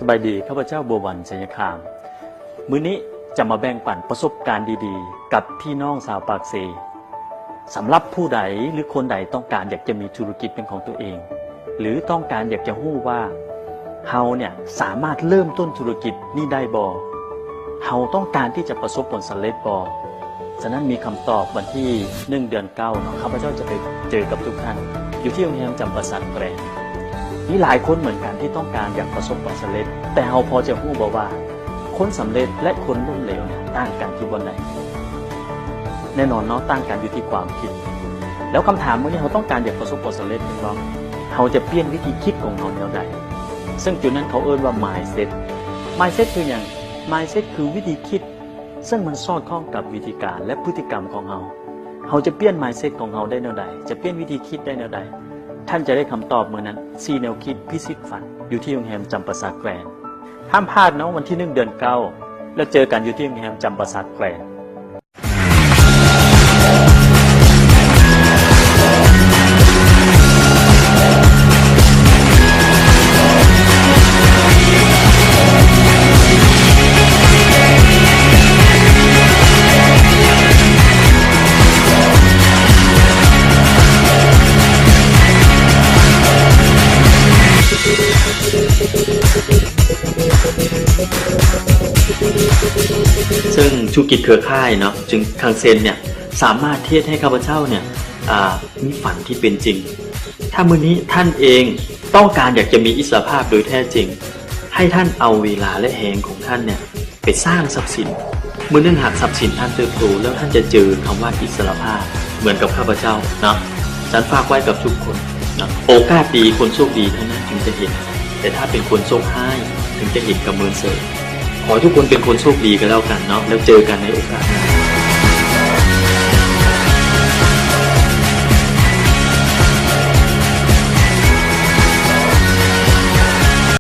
ສະບາຍດີ, ຂ້າພະເຈົ້າ ບົວວັນ ໄຊຍະຄາມ. ມື້ນີ້ຈະມາແບ່ງປັນປະສົບການດີໆ ກັບພີ່ນ້ອງຊາວປາກເຊ. ສຳລັບຜູ້ໃດ ຫຼື ຄົນໃດຕ້ອງການຢາກຈະມີທຸລະກິດເປັນຂອງຕົວເອງ ຫຼື ຕ້ອງການຢາກຈະຮູ້ວ່າ ເຮົາເນ່ຍສາມາດເລີ່ມຕົ້ນທຸລະກິດນີ້ໄດ້ບໍ່? ເຮົາຕ້ອງການທີ່ຈະປະສົບຜົນສຳເລັດບໍ່? ສະນັ້ນມີຄຳຕອບວັນທີໜຶ່ງ ເດືອນເກົ້າເນາະ, ຂ້າພະເຈົ້າຈະໄປເຈີກັບທຸກທ່ານຢູ່ທີ່ໂຮງແຮມຈຳປາສັກແກຣນ. ມີຫຼາຍຄົນເໝືອນກັນທີ່ຕ້ອງການຢາກປະສົບຜົນສຳເລັດ, ແຕ່ເຮົາພໍຈະຮູ້ບໍ່ວ່າ ຄົນສຳເລັດ ແລະ ຄົນລົ້ມເຫຼວເນ່ຍຕ່າງກັນຢູ່ບ່ອນໃດ? ແນ່ນອນເນາະ, ຕ່າງກັນຢູ່ທີ່ຄວາມຄິດ. ແລ້ວຄຳຖາມມື້ນີ້ ເຮົາຕ້ອງການຢາກປະສົບຜົນສຳເລັດແມ່ນບໍ່? ເຮົາຈະປ່ຽນວິທີຄິດຂອງເຮົາແນວໃດ? ເຊິ່ງຈຸດນັ້ນເຂົາເອີ້ນວ່າ mindset. Mindset ຄືຫຍັງ? Mindset ຄືວິທີຄິດ ເຊິ່ງມັນສອດຄ່ອງກັບວິທີການ ແລະ ພຶດຕິກຳຂອງເຮົາ. ເຮົາຈະປ່ຽນ mindset ຂອງເຮົາໄດ້ແນວໃດ? ຈະປ່ຽນວິທີຄິດໄດ້ແນວໃດ? ທ່ານຈະໄດ້ຄຳຕອບມື້ນັ້ນ ສີ່ແນວຄິດພິຊິດຝັນ ຢູ່ທີ່ໂຮງແຮມຈຳປາສັກແກຣນ. ຫ້າມພາດເນາະ, ວັນທີໜຶ່ງ ເດືອນເກົ້າ ແລ້ວເຈີກັນຢູ່ທີ່ໂຮງແຮມຈຳປາສັກແກຣນ. ເຊິ່ງທຸລະກິດເຄືອຂ່າຍເນາະ, ຈຶ່ງ ຄັງເຊັນເນ່ຍ ສາມາດເຮັດໃຫ້ຂ້າພະເຈົ້າເນ່ຍ ອ່າ ມີຝັນທີ່ເປັນຈິງ. ຖ້າມື້ນີ້ທ່ານເອງຕ້ອງການຢາກຈະມີອິດສະຫຼະພາບໂດຍແທ້ຈິງ, ໃຫ້ທ່ານເອົາເວລາ ແລະ ແຮງຂອງທ່ານເນ່ຍ ໄປສ້າງຊັບສິນ. ມື້ໜຶ່ງຫາກຊັບສິນທ່ານເຕີບໂຕ ແລ້ວທ່ານຈະເຈີຄຳວ່າອິດສະຫຼະພາບ ເໝືອນກັບຂ້າພະເຈົ້າເນາະ. ສັນຝາກໄວ້ກັບທຸກຄົນເນາະ, ໂອກາດດີ ຄົນໂຊກດີເທົ່ານັ້ນຈຶ່ງຈະເຫັນ, ແຕ່ຖ້າເປັນຄົນໂຊກຮ້າຍ ເຖິງຈະເຫັນກຳເມີນເສີຍ. ຂໍໃຫ້ທຸກຄົນເປັນຄົນໂຊກດີກໍແລ້ວກັນເນາະ, ແລ້ວເຈີກັນໃນໂອກາດໜ້າ.